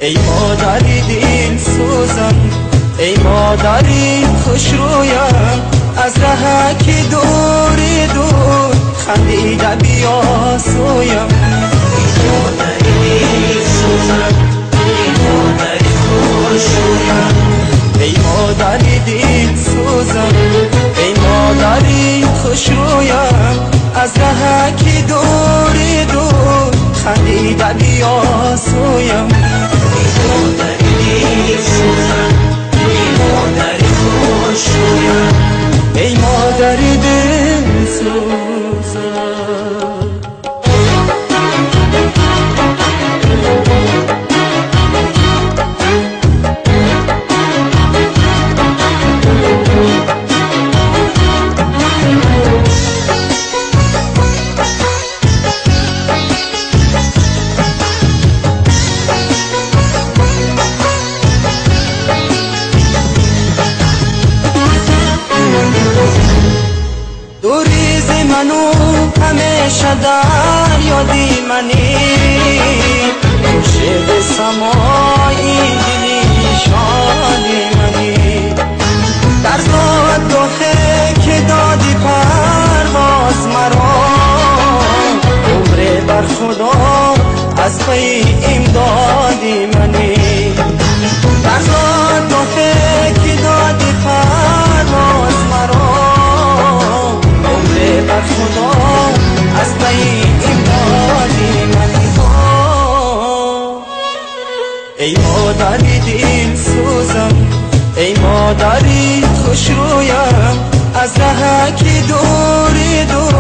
Эй модари дилсӯзам, эй модари хушрӯям, аз раҳа ки дури дур хандида биё сӯям. Эй модари дилсӯзам, эй модари хушрӯям, эй модари дилсӯзам, эй модари хушрӯям, аз раҳа ки дури дур хандида биё сӯям. Эй модари дилсӯзам, эй модари хушрӯям, эй модари дилсӯзам. ҳамеша дар ёди мани, хуршеди самои дили шоди мани. Дар зодгоҳе ки доди парвоз маро, умре бар худо аз пайи имдоди мани. Дар зодгоҳе ки доди парвоз маро, умре бар худо аз пайи имдоди мани. Эй модари дилсӯзам, эй модари хушрӯям, аз раҳа ки дури дур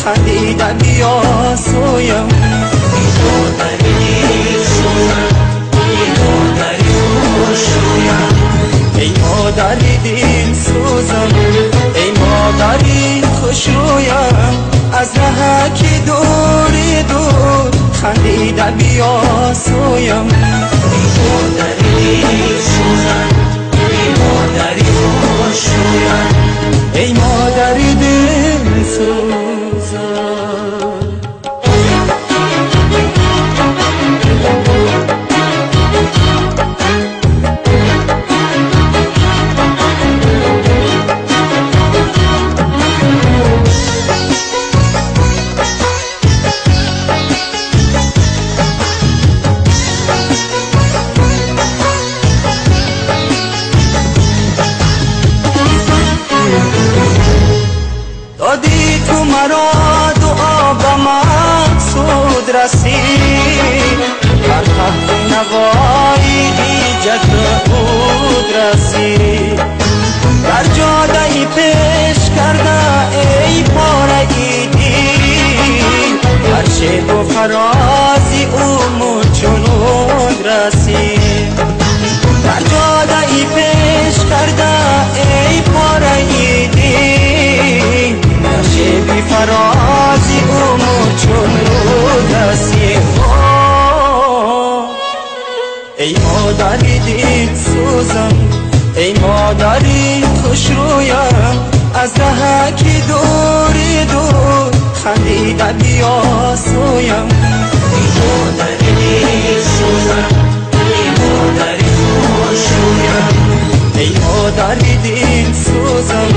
хандида биё сӯям. Эй модари дилсӯзам, эй модари хушрӯям, эй модари дилсӯзам, эй модари хушрӯям, аз раҳа ки дури дур хандида биё сӯям. Эй модари дилсӯзам, эй модари хушрӯям, эй модари дилсӯзам. Доди ту маро дуо ба мақсуд расид, бар тахти навои ҳиҷат уд расид. Дар ҷодаи пеш карда эй пораи дил, бар шебу фарози умр чунуд расид. Дар ҷодаи пеш карда эй пораи дил, дар шеби фарози умр чунуд расид. Эй модари дилсӯзам, эй модари хушрӯям, аз раҳа ки дури дур хандида биё сӯям. Эй модари дилсӯзам, эй модари хушрӯям, эй модари дилсӯзам,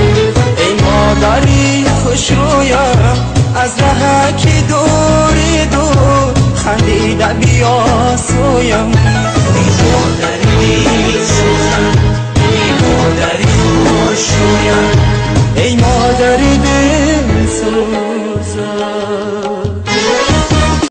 эй модари хушрӯям, аз раҳа ки дури дур хандида биё сӯям. Эй модари дилсӯзам, эй модари хушрӯям, эй модари дилсӯзам.